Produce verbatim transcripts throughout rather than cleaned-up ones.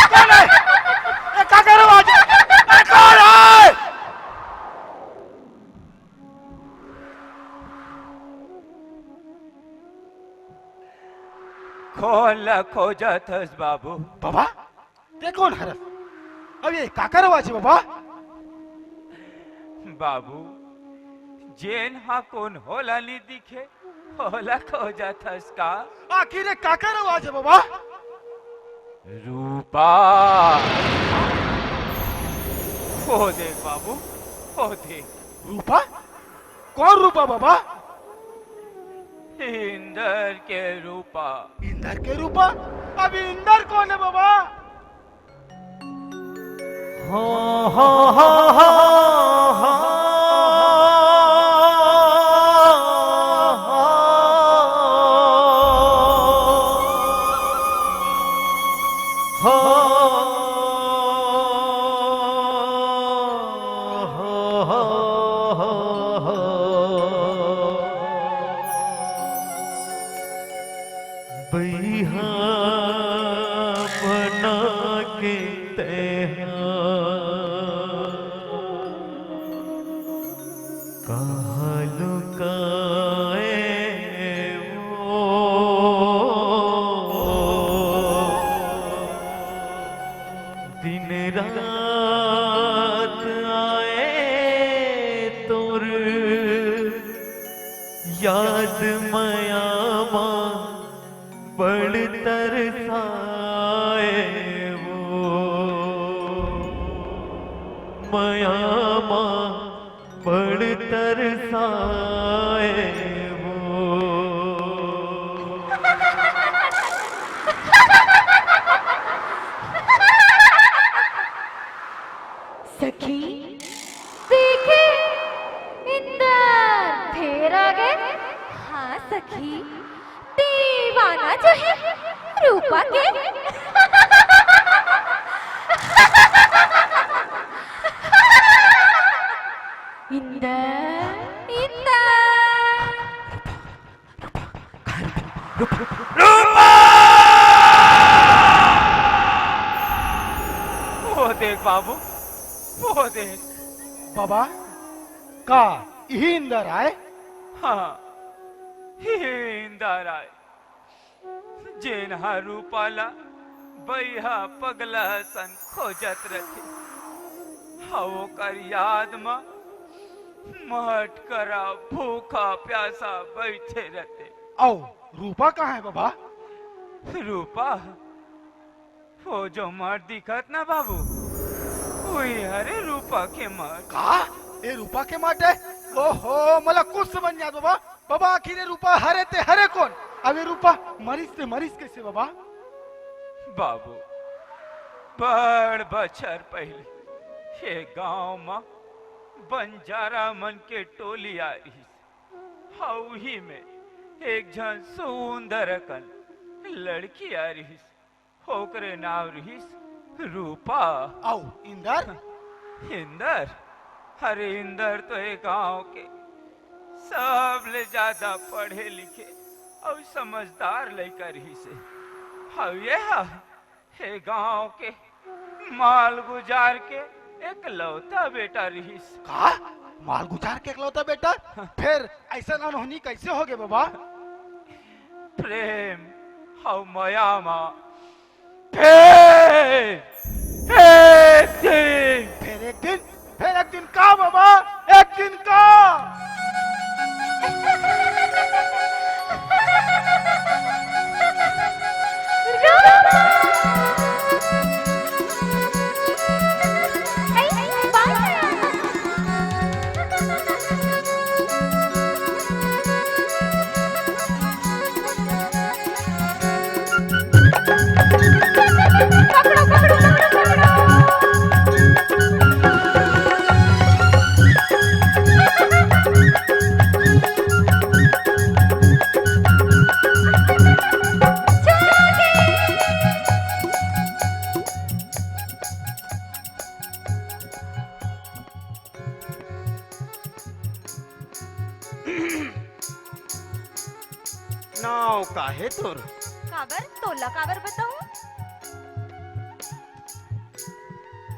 कौन है? ए, काकर आवाज? ए, कौन है? कोन ला खोजत हस बाबू? बाबा, ते कोन हरस? अब ये काकर आवाज है बाबा? बाबू, जेन हा कोन होला नी दिखे, ओला खोजत हस का? आखिर ये काकर आवाज है बाबा? रूपा। ओ देख बाबू, ओ देख। रूपा? कोन रूपा बाबा? इंदर के रूपा। इंदर के रूपा? अब इंदर कोन है बाबा? बइहा बना के तेहा कहाँ लुकाए वो। दिन रात आए तोर याद मया मा बड़ तरसाए वो, मया मा बड़ तरसाए वो। सखी, देखे, इंदर फेर आ गे। हाँ सखी, दीवाना जो है रूपा के। इंदर, इंदर। रूपा! वो देख बाबू, वो देख। बाबा, का इही इंदर आय? हाँ, इही इंदर आय। जेन ह रूपा ला बइहा पगला असन खोजत रथे। हव ओकर याद म मटकरा भूखा प्यासा बइठे रथे। अउ रूपा कहाँ हे बाबा? रूपा? वो जो मठ दिखत ना बाबू, उही हरे रूपा के मठ। का? ए रूपा के मठ हे? ओहो, मोला कुछ समझ नइ आत बाबा। बाबा, आखिर ये रूपा हरे ते हरे कोन? अब ये रूपा मरिस ते मरिस कइसे बाबा? बाबू, बड़ बछर पहिले ये गांव म बंजारा मन के टोली आय रिहिस। अउ उही में एक झन सुंदर अकन लड़की आय रिहिस। ओकरे नाव रिहिस रूपा। अउ इंदर? इंदर? अरे इंदर तो ए गांव के सबले ज्यादा पढ़े लिखे अउ समझदार लइका रिहिस हे। अउ ये ह ए गांव के मालगुजार के एकलौता बेटा रिहिस। का? मालगुजार के एकलौता बेटा? फेर अइसन अनहोनी कइसे होगे बाबा? प्रेम अउ मया म फेर एक दिन। फेर एक दिन? फेर एक दिन का बाबा? एक दिन का? नाव का हे तोर? काबर? तोला काबर बताऊं?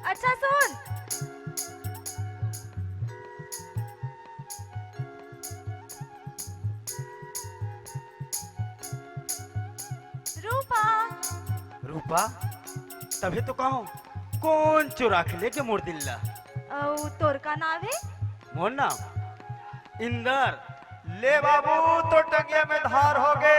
अच्छा सुन। रूपा। रूपा? तभे तो कहूं, कोन चुरा के लेगे मोर दिल ला? अउ तोर का नाव हे? मोर नाव इंदर। ले बाबू, तोर टंगिया में धार होगे।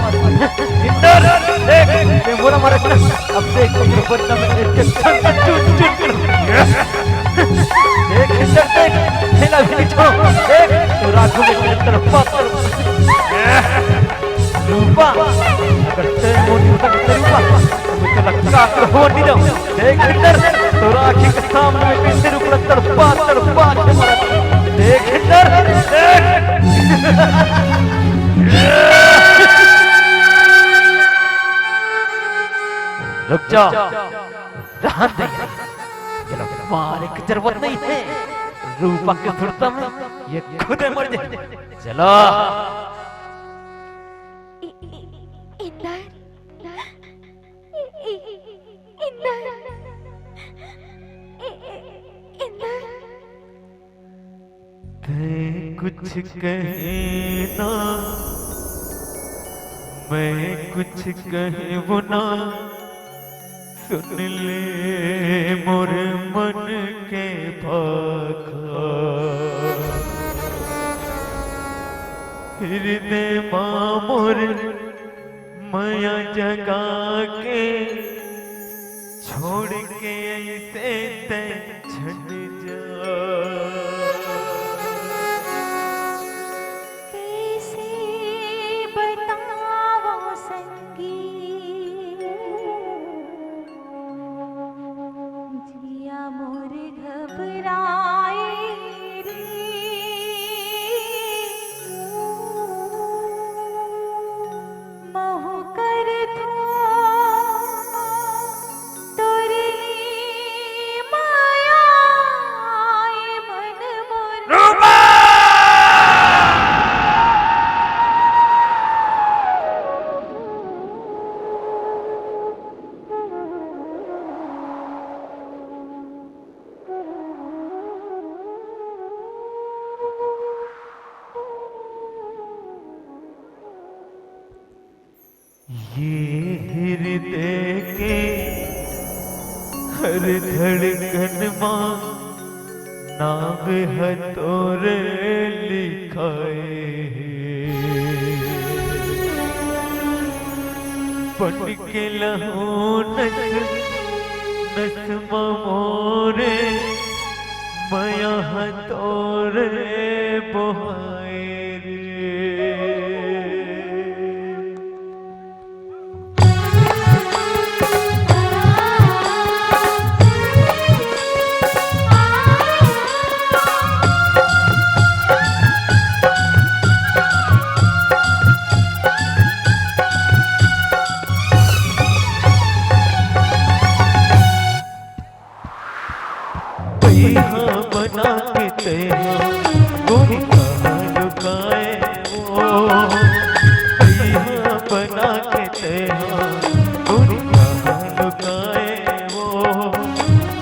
इंदर, देख, मैं बोला मारा था। अब देख, ये बदला में एक के संग चुन चुन कर। देख, इंदर, देख, खेला भी नहीं छोड़ो। देख, तो राजू के तरफ पास करो। रूपा, अगर तय मोटी होता तो रूपा, तो मैं तेरा काकर होने दो। देख इंदर, तोरा आँखी के सामने में कैसे रूप तड़पा, तड़पा के मरा। देख इंदर, देख। रुक जाओ, रहन दे। चलो, मारे की जरूरत नहीं है। रूपा के सुरता में ये खुद मर जाए। चलो। इ-, इ-, इंदर, इ-, इ-, इंदर, इ-, इ-, इंदर। तैं कुछ कहे ना, मैं कुछ कहबो ना, सुन ले मोर मन के भाखा। हृदय मा मोर मया जगा के छोड़ के ऐसे तैं झट जा। कैसे बतावों संगी, जिया मोर घबराए रे। महू करथों तोरी मया ए मन मोर। रूपा! ये हृदय के हर धड़कन मा नाम ह तोर लिखाए हे। बन के लहू नस नस मा मोरे, मया ह तोर बोहाए रे। पैहा बना के तेहा गोरी कहाँ लुकाए वो। पैहा बना के तेहा गोरी कहाँ लुकाए वो।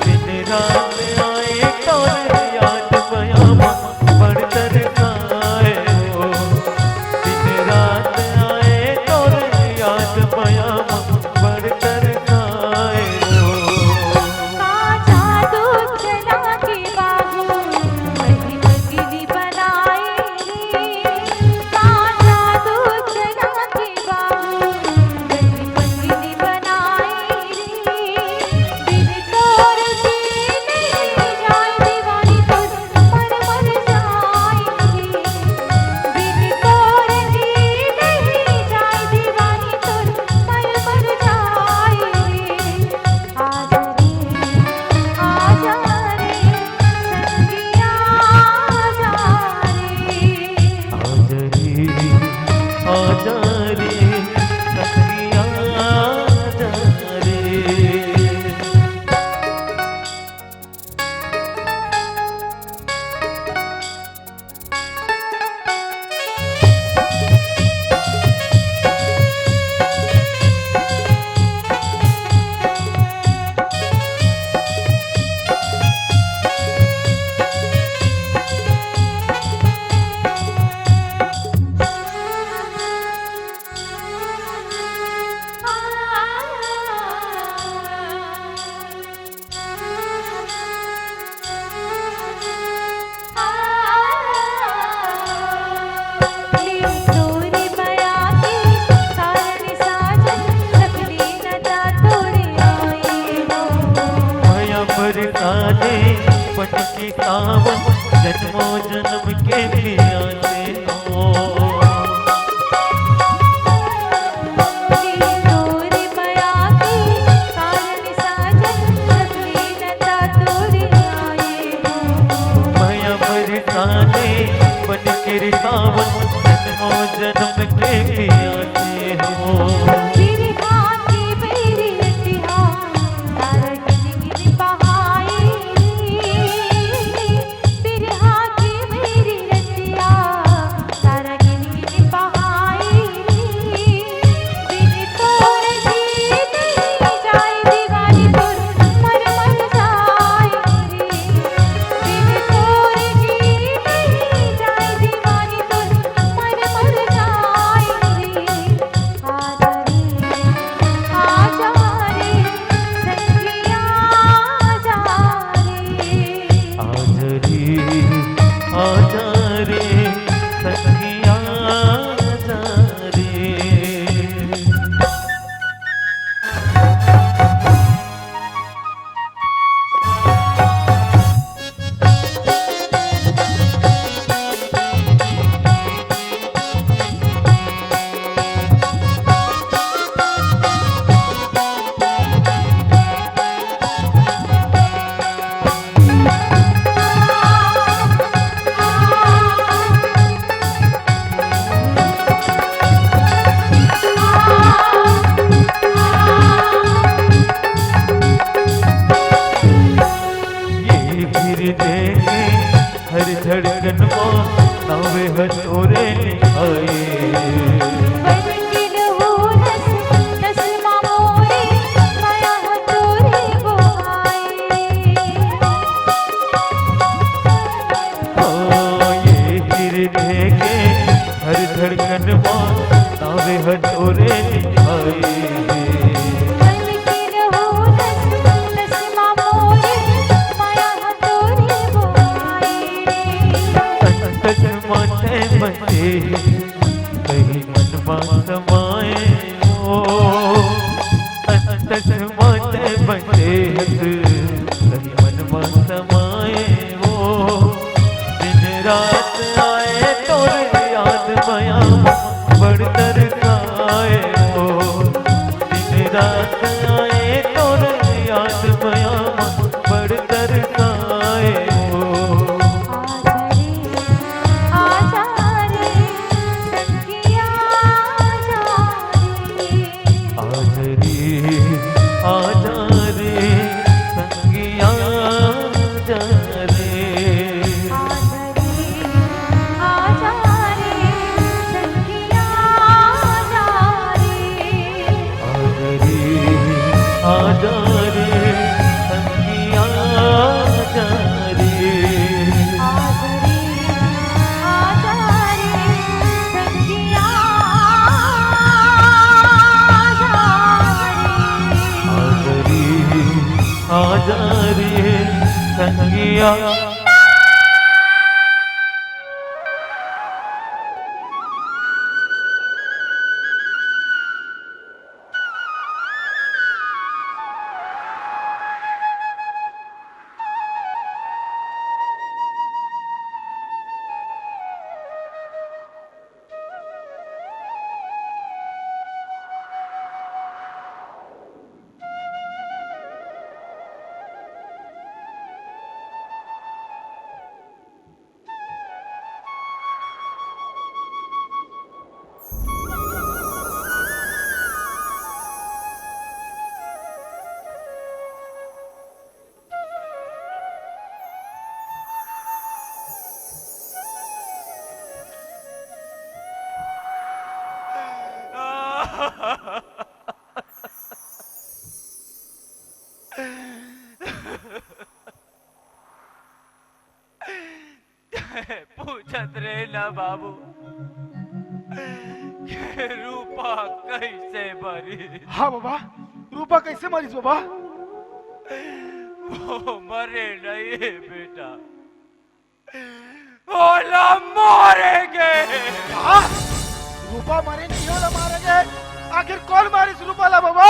दिन रात आए तोर याद मया मा बड़ तरसाए वो। दिन रात आए तोर याद मया मा बड़ तरसाए वो। का जादू चला के बाबू, वही पगली बनाए रे। का जादू चला के बाबू, वही पगली बन के रहो रस रस मा मोरे, माया ह तोरे बोआए रे। अंतस मा तैं बसे, कहीं मन मा समाए ओ। अंतस मा तैं बसे हस, कहीं मन मा समाए ओ। दिन रात आए तोर याद मया, बड़ तरसाए ओ। दिन रात आए तोर याद मया, बड़ तरसाए ओ। आजा रे, आजा रे, संगिया आजा रे। आजा रे, आजा रे, संगिया आजा रे। आजा रे, आजा रे, संगिया आजा रे। आजा रे, आजा रे, संगिया आजा रे। आजा रे, आजा रे, संगिया आजा रे। आजा रे, आजा रे, संगिया। पूछत रहे ना बाबू, के रूपा कैसे मरी? हाँ बाबा, रूपा कैसे मरिस बाबा? वो मरे नहीं है बेटा, ओला मारे गे। हाँ? रूपा मरे नहीं, ओला मारे गे। आखिर कौन मारिस रूपा ला बाबा?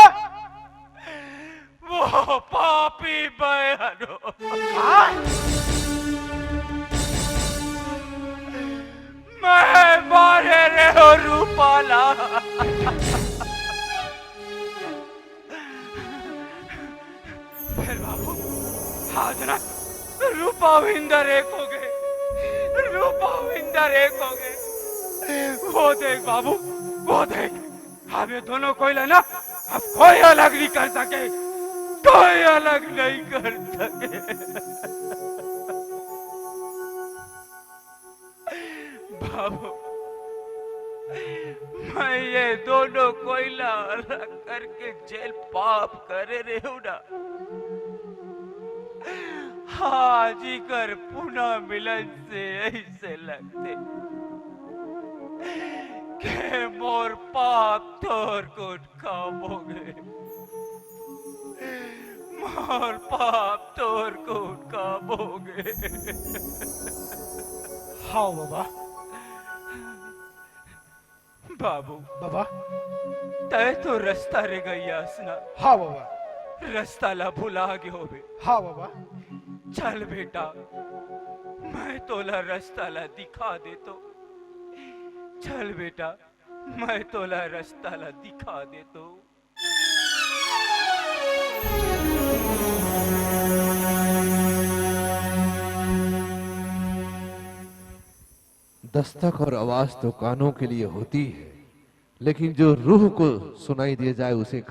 वो पापी बहनो। हाँ? मैं मारे रे हो रूपा ला। फेर बाबू, हाँ जना, रूपा अउ इंदर एक हो गे, रूपा अउ इंदर एक हो गे। वो देख बाबू, वो देख, अब ये दोनों कोई ला ना, अब कोई अलग नहीं कर सके, कोई अलग नहीं कर सके। बाबू, मैं ये दोनों कोई ला अलग करके जेन पाप करे रेहेंव ना, आज इकर पुनः मिलन से ऐसे लगथे के मोर पाप तोर कुन काम हो गे, मोर पाप तोर कुन काम हो गे। हाँ बाबा। बाबू। बाबा। तैं तो रस्ता रेंगइया अस ना। हाँ बाबा। रस्ता ला भुला गे होबे। हाँ बाबा। चल बेटा, मैं तोला रस्ता ला दिखा देथों। चल बेटा, मैं तोला रस्ता ला दिखा देथों। दस्तक और आवाज तो कानों के लिए होती है, लेकिन जो रूह को सुनाई दिए जाए, उसे